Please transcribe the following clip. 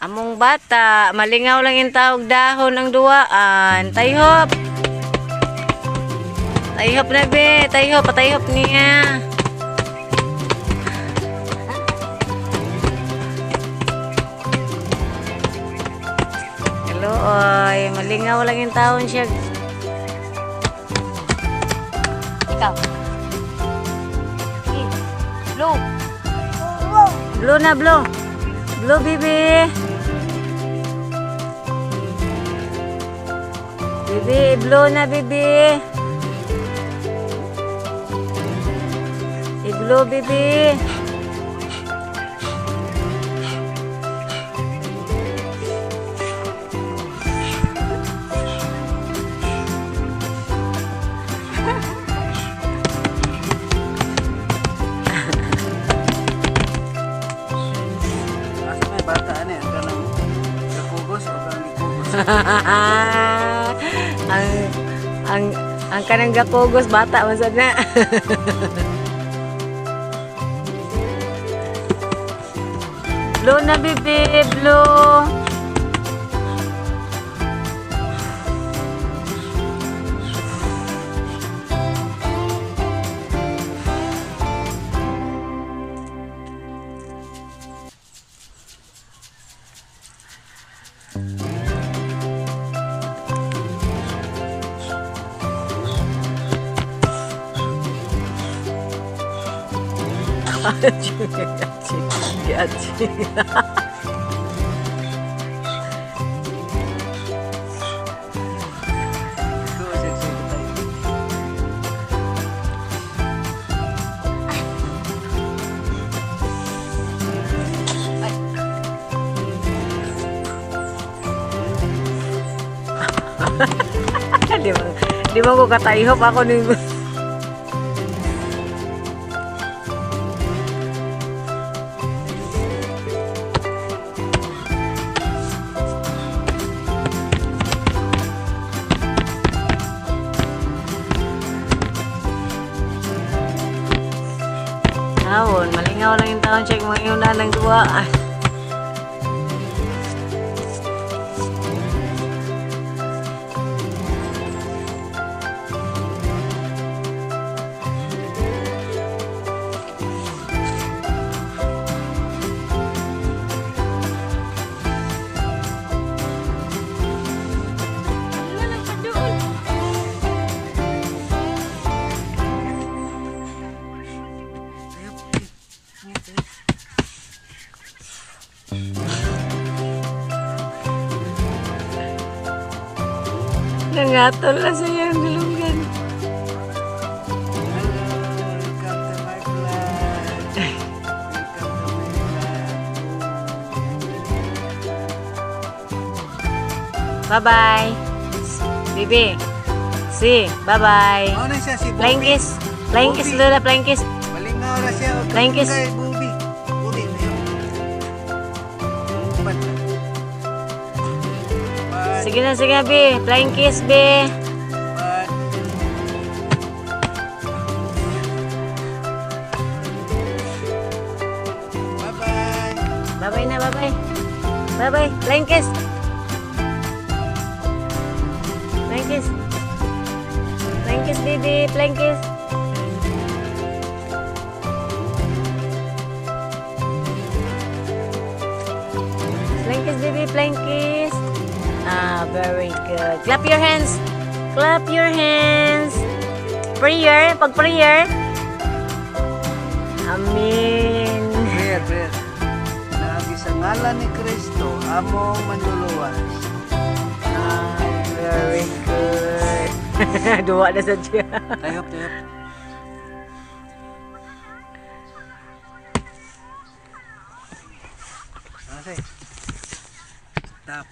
Among bata, malingaw lang yung tawag dahon ang duwaan. Tayhop! Tayhop na be, tayhop, patayhop niya. Hello, oy, malingaw lang yung taon siya. Ikaw. Sige. Blue. Blue na, blue. Blue, baby. Baby, blue na, baby. I-blue, baby. Asa may bata ani ang kanang gapugos o kanang gipugos. Ang ang ang kanang gakugos bata man sad na. Blue na, baby, blue. Achi, achi. Go sa tayo. Di ba ko katayhop ako ni. Tawon, malingaw lang yung taon check mga yun na ng duwa. Nangatol na sa iyang dulungan. Hello, welcome to my vlog. Welcome to my vlog. Bye-bye. Bibi. Si, bye-bye. Mao na siya si Bobby. Flying kiss. Flying kiss, Bobby. Lola. Flying kiss. Malingaw ra siya. Og Flying kiss. kay Bobby. Bobby, ayun. Bad. Bad. Sige na, sige, Bi. Flying kiss, Bi. Bad. Bye-bye. Bye-bye na, bye-bye. Bye-bye. Flying kiss. Flying kiss. Flying kiss, baby. Flying kiss. Flying kiss, baby. Flying kiss. Ah, very good. Clap your hands. Clap your hands. Prayer. Pag prayer. Amen. Prayer, prayer. Naagi sa ngalan ni Kristo, among manluluwas. Ah, very good. Duwa na sa siya. Tayop, tayop. Ano say? Stop.